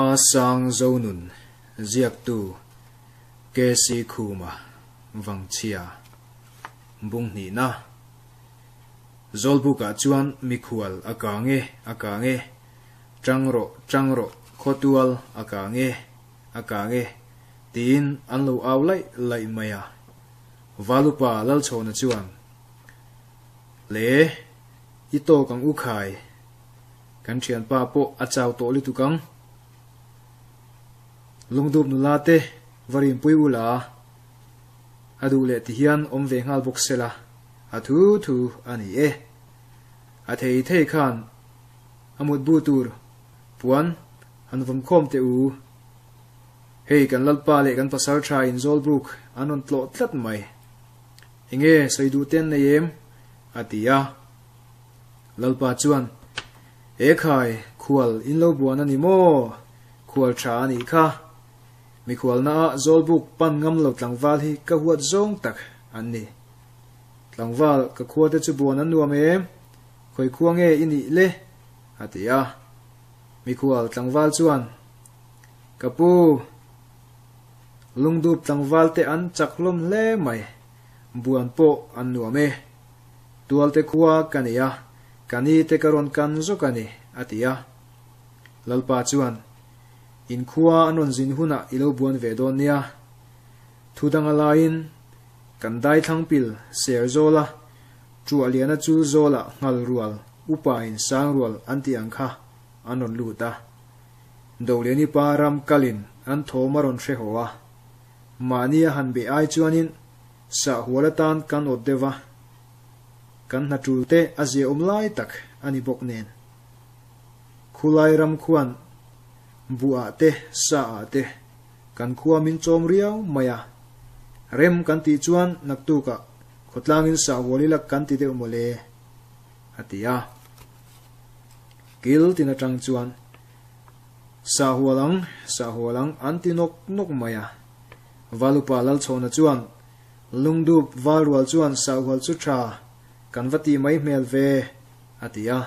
Hla Sang Zonun ziaktu KC Khuma Vangchhia bung hnihna Zawlbukah chuan mikhual a kang e, a kang e, Tang rawh, tang rawh, khawtual a kang e, a kang e, tiin an lo au laih laih mai a. Valupa Lalchhawna chuan, Le, i tawk ang u khai. Kan thianpa pawh a chau tawh lutuk ang. Lungdup nula te va rinpui u la, a duh leh ti hian awm ve nghal bawk se la, a thu thu a ni e. A thei thei khan a mutbu tur puan han vawm khawm teh u. Hei kan Lalpa leh kan pasal tha in Zawlbuk an rawn tlawh tlat mai. Enge sawi duh te an nei em? a ti a. Lalpa chuan, E khai, khual in lo buan a ni maw? Khual tha a nih kha. Mikhualnaah Zawlbuk pan ngam lo tlangval hi ka huat zawng tak an ni. Tlangval, ka khua te chu buan an nuam em? Khawi khua nge i nih le? a ti a. Mikhual tlangval chuan, Ka pu, lungdup tlangval te an chak hlawm hle mai, buan pawh an nuam e. Tualte khua ka nei a, ka ni te ka rawn kan zawk a ni, a ti a. Lalpa chuan, In khua an rawn zin hunah i lo buan ve dawn nia. Thu danga laiin, kan dai thlang pil ser zawla, Ṭuah liana chu zawlah nghal rual, upa in sang rual an tih ang kha an rawn lut a. Doliani pa ram kalin an thawm a rawn hre haw a. Mahni a han beh ai chuanin Sahhual atan kan awt deuh a, kan hna tul te a ziaawm lai tak a ni bawk nen. Khulai ram khuan buh ah te sa ah te kan khua min chawm riau mai a, rem kan tih chuan naktukah khawtlangin sahhual ila kan ti deuh mawle, a ti a. Kil tin atang chuan Sahhual ang, sahhual ang an ti nawk nawk mai a. Valupa Lalchhawna chuan, Lungdup Valrual chuan sahhual chu tha kan va tih mai hmel ve, a ti a.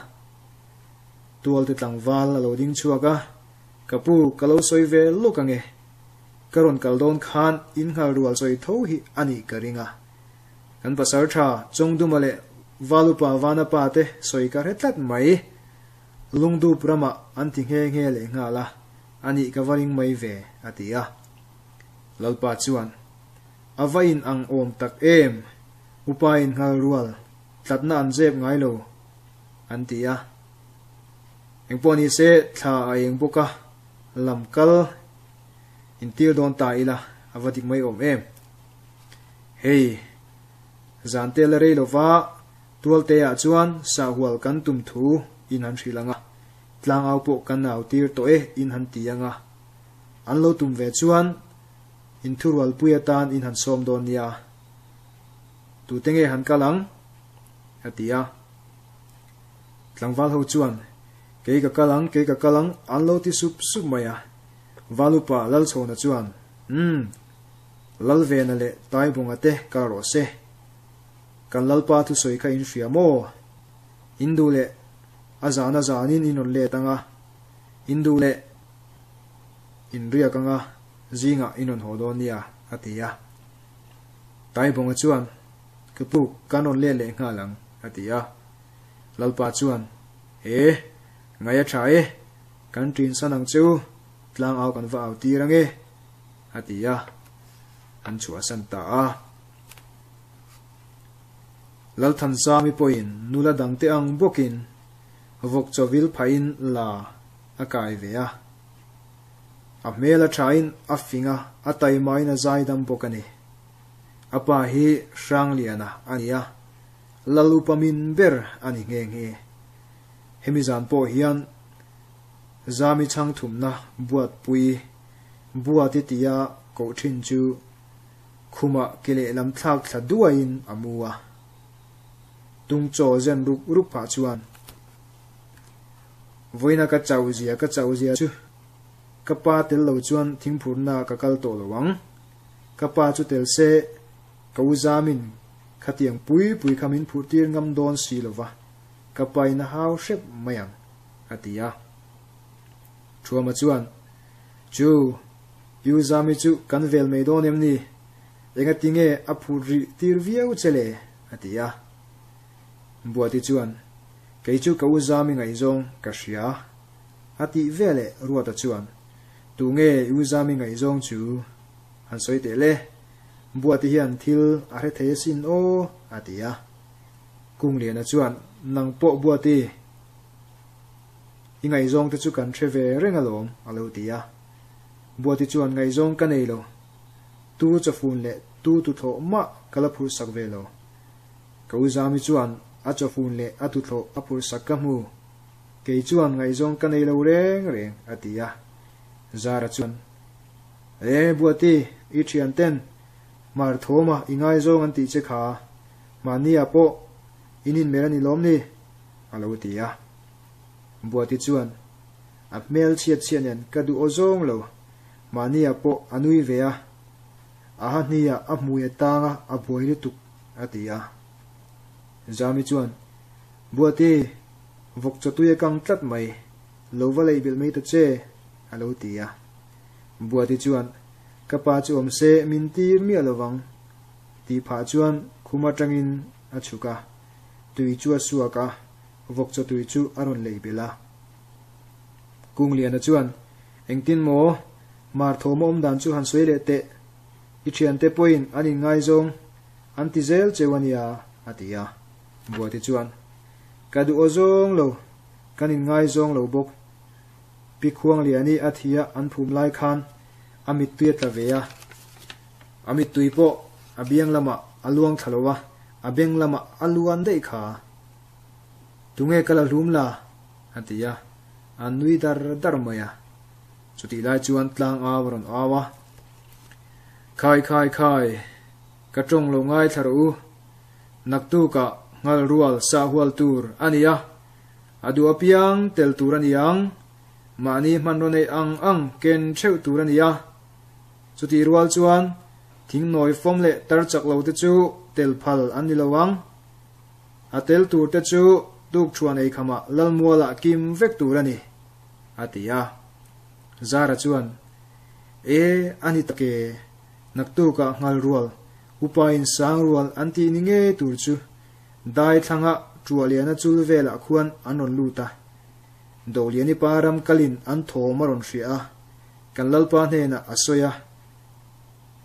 Tualte tlangval a lo ding chhuak a, Ka pu, ka lo sawi ve lawk ange. Ka rawn kal dawn khan in nghal rual sawi tho hi a nih ka ring a. Kan pasal tha Chawngduma leh Valupa Vanapa te sawi ka hre tlat mai. Lungdup ramah an ti nghe nghe leh nghal a, a nih ka va ring mai ve, a ti a. Lalpa chuan, A va in ang awm tak em? Upa in nghal rual, tlatna an zep ngai lo, an ti a. Engpawh ni se, thla a eng bawk a, lam kal intir dawn ta ila, a va dik mai awm em? Hei, zan te la rei lova, Tualte ah chuan sahhual kan tum thu in han hrilh ang a, tlangau pawh kan au tir tawh e in han ti ang a. An lo tum ve chuan in thurualpui atan in han sawm dawn nia. Tute nge han kal ang? a ti a. Tlangval ho chuan, Kei ka kal ang, kei ka kal ang, an lo ti sup sup mai a. Valupa Lalchhawna chuan, Umm, Lalvena leh Taibunga te kal rawh se. Kan Lalpa thusawi kha in hria maw? In duh leh a zan a zanin in rawn let ang a, in duh leh in riak ang a, zingah in rawn haw dawn nia, a ti a. Taibawnga chuan, Ka pu, kan rawn let leh nghal ang, a ti a. Lalpa chuan, E, ngai a tha e, kan ṭin san ang che u, tlangau kan va au tir ang e, a ti a, an chhuahsan ta a. Lalthansami pawhin nula dangte ang bawkin vawk chawvil phahin la a kai ve a. A hmel a thain a fing a, a taimain a zaidam bawk a ni. A pa hi Hrangliana a ni a, Lal upa min ber a ni nghe nghe. Hemi zan pawh hian Zami chhangthumna buatpui Buati tia koh thin chu Khumah ke lehlam thlak thla duaiin a mu a. Tung chaw zen ruk ruk phah chuan, Vawiina ka chauh zia ka chauh zia chu ka pa tel lo chuan thingphurna ka kal tawh lo ang. Ka pa chu tel se ka u zamin khatiang pui pui kha min phurh tir ngam dawn si lo va, ka pa in a hau hrep mai ang, a ti a. Thuama chuan. Chu, i u Zami chu kan vel mai dawn em ni? Engati nge a phut rih tir viau che le? a ti a. Buati chuan, Kei chu ka u Zami ngaihzawng ka hria, a tih veleh Ruata chuan, Tu nge i u Zami ngaihzawng chu? Han sawi teh le, Buati hian thil a hre thei asin aw, a ti a. Kungliana chuan, Nang pawh Buati, i ngaihzawng te chu kan hre ve reng alawm, a lo ti a. Buati chuan, Ngaihzawng ka nei lo, tu chawfun leh tu tuthlawh mah ka la phurhsak ve lo. Ka u Zami chuan a chawfun leh a tuthlawh a phurhsak ka hmu. Kei chuan ngaihzawng ka nei lo reng reng, a ti a. Zara chuan, E, Buati, i thian ten Mar thawma i ngaizawng an tih che kha, mahnia pawh in inmelh a ni lawm ni? a lo ti a. Buati chuan, A hmel chhiat chhiah nen ka duh aw zawng lo, mahnia pawh a nui ve a, a ha hniah a hmui a tang a, a buai lutuk, a ti a. Zami chuan, Buati, vawk chawtui a kang tlat mai, lo va leih belh mai ta che, a lo ti a. Buati chuan, Ka pa chu awm se min tir miah lo vang, tih phah chuan khum atangin a chhuk a, tui chu a suak a, vawk chaw tui chu a rawn lei belh a. Kungliana chuan, Engtin maw? Marthawma awm dan chu han sawi leh teh, i thiante pawhin an inngaizawng an ti zel cheu a nia, a ti a. Buati chuan, Ka duh aw zawng lo, kan inngaizawng lo bawk. Pi Khuangliani a thi a an phum lai khan a mittui a tla ve a, a mittui pawh a biang lamah a luang thla lo a, a beng lamah a luan daih kha. Tunge ka la hlum la? a ti a, a nui dar dar mai a. Chutih lai chuan tlang au a rawn au a, Khai khai khai, ka tawng lo ngaithla rawh u, naktukah nghal rual sah hual tur a ni a, A duh apiang tel tur a ni ang. Mahni hmanraw neih ang ang ken theuh tur a ni a. Chutih rual chuan thingnawi fawm leh tar chak lo te chu tel phal an ni lo ang. A tel tur te chu tukthuan eikhamah Lalmualah kim vek tur a ni, a ti a. Zara chuan, E, a ni tak e, naktukah nghal rual, upain sang rual an tih ni ngei tur chu Dai thlanga Ṭuahliana chul velah khuan an rawn lut a. Dohliani pa ram kalin an thawm a rawn hria a, kan Lalpa hnenah a sawi a.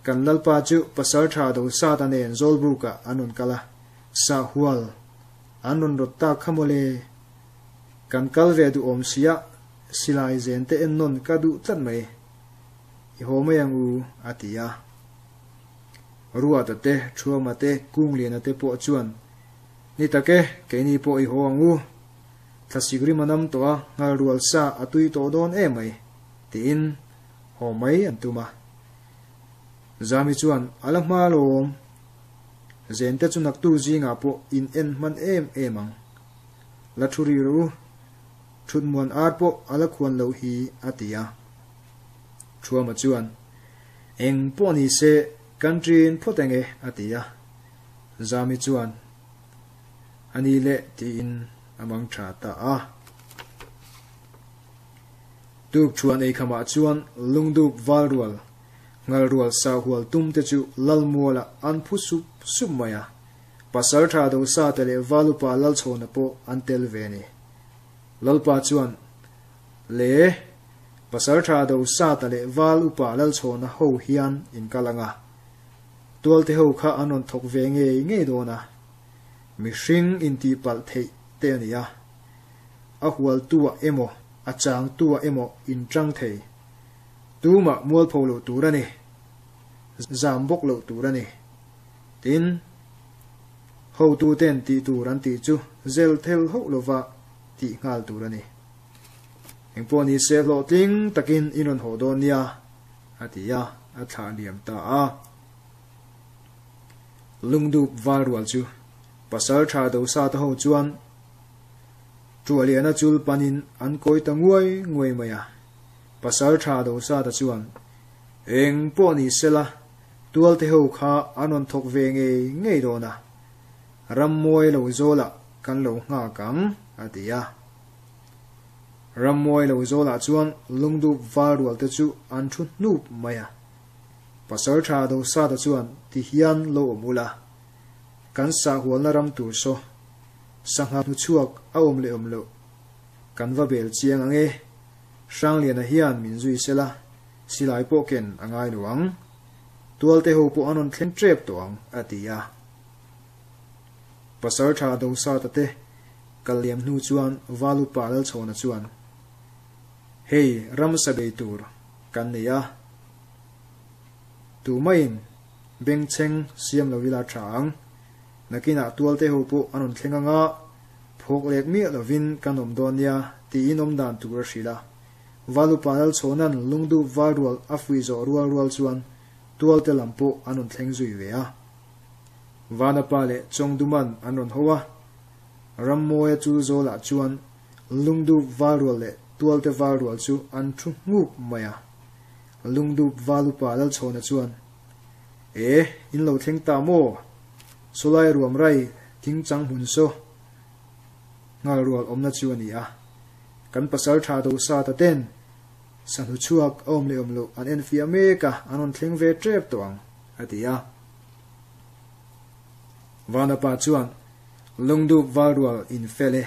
Kan Lalpa chu Pasalṭha Dosata nen Zawlbukah an rawn kal a, Sahhual an rawn rawt tak kha mawle. Kan kal ve duh awm sia, silai zen te en nawn ka duh tlat mai. I haw mai ang u, a ti a. Ruata te, Thuama te, Kungliana te pawh chuan, Ni tak e, keini pawh i haw ang u. Thlasik rim a nam tawh a, nghal rual sa a tui tawh dawn em mai, tiin haw mai an tum a. Zami chuan, A la hma alawm. Zente chu naktu zingah pawh in en hman em em ang. La thu ri rawh u. Thutmuan ar pawh a la khuan loh hi, a ti a. Thuama chuan, Eng pawh ni se, kan ṭin phawt eng e, a ti a. Zami chuan, A ni leh, tiin a mang ṭha ta a. Tuk ṭhuan eikhamah chuan lungdup val rual, ngal rual sahhual tum te chu Lalmualah an phu sup sup mai a. Pasalṭha Dosate leh Valupa Lalchhawna pawh an tel ve a ni. Lalpa chuan, Le, Pasalṭha Dosata leh Val Upa Lalchhawna ho hian in kal ang a, Tualte ho kha an rawn thawk ve ngei ngei dawn a, mihring intihpalh theih te a ni a, a hualtuah emaw a changtuah emaw in ṭang thei. Tumah mualpho loh tur a ni, zam bawk loh tur a ni. Tin, hotuten tih tur an tih chu zel thel hauh lova tih nghal tur a ni. Engpawh ni se hlawhtling takin i rawn haw dawn nia, a ti a, a thlah liam ta a. Lungdup val rual chu pasal tha dosa te ho chuan Ṭuahliana chul panin an kawi ta nguai nguai mai a. Pasal tha dosa ta chuan, Engpawh ni sela, tualte ho kha an rawn thawk ve ngei ngei dawn a, rammawi lo zawlah kan lo nghak ang, a ti a. Rammawi lo zawlah chuan lungdup val rual te chu an thu hnup mai a. Pasaltha Dosata chuan ti hian lo awm ula, kan sahhualna ram tur saw sangha hnuchhuak a awm leh awm loh kan va bel chiang ang e, Hrangliana hian min zui sela, silai pawh ken a ngai lo ang. Tualte ho pawh an rawn thleng tep tawh ang, a ti a. Pasaltha Dosata te kal liam hnu chuan Valupa Lalchhawna chuan, Hei ramsa bei tur kan nei a, tumaiin bengchheng siam lo ila tha ang. Nakinah tualte ho pawh an rawn thleng ang a, phawk lek miah lovin kan awm dawn nia tiin awm dan tur a hrilh a. Valupa Lalchhawna'n lungdup valrual a fuih zawh rual rual chuan tualte lam pawh an rawn thleng zui ve a. Vanapa leh Chawngduman an rawn ho a, Rammawia chu zawlah chuan lungdup valrual leh tualte valrual chu an thu nghuk mai a. Lungdup Valupa Lalchhawna chuan, E, in lo thleng ta maw? Sawlai ruam rai thing chang hmun saw nghal rual awmna chu a ni a. Kan pasal tha do sa ta ten sahnu chhuak a awm leh awm loh an enfiah mek a, an rawn thleng ve tep tawh ang, a ti a. Vanapa chuan, Lungdup Valrual in fel e.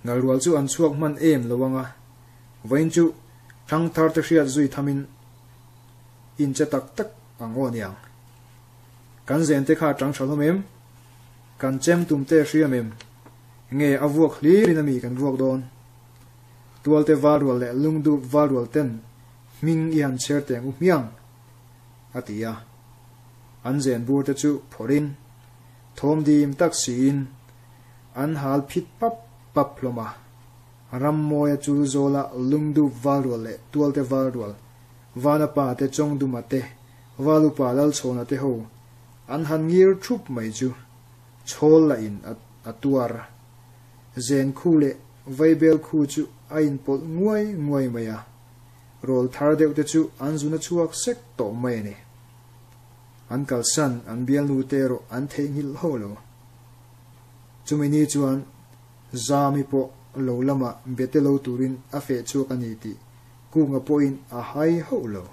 Ngal rual chu an chhuak hman em lo ang a, vawiin chu thangthar te hriat zui thamin in che tak tak ang aw aniang. Kan zen te kha tang tha hlawm em? Kan chem tum te hriam em? Nge a vuak hlir in ami kan vuak dawn? Tualte valrual leh lungdup valrual ten hming i han chher teng u hmiang, a ti a. An zen bur te chu phawrh in, thawm dim tak siin an hal phit pap pap hlawm a. Rammawia chu zawla lungdup valrual leh tualte valrual, Vanapa te Chawngduma te, Valupa Lalchhawna te ho an han ngir thup mai chu chhawl lah in a tuar. Zen khu leh Vaibel khu chu a inpawlh nguai nguai mai a, rawl thar deuh te chu an zun a chhuak sek tawh mai a ni. An kalsan an bialnu te erawh an theihnghilh ho lo. Chumi ni chuan Zami pawh lo lamah bete lo turin a feh chhuak a ni tih Kunga pawhin a hai hauh lo.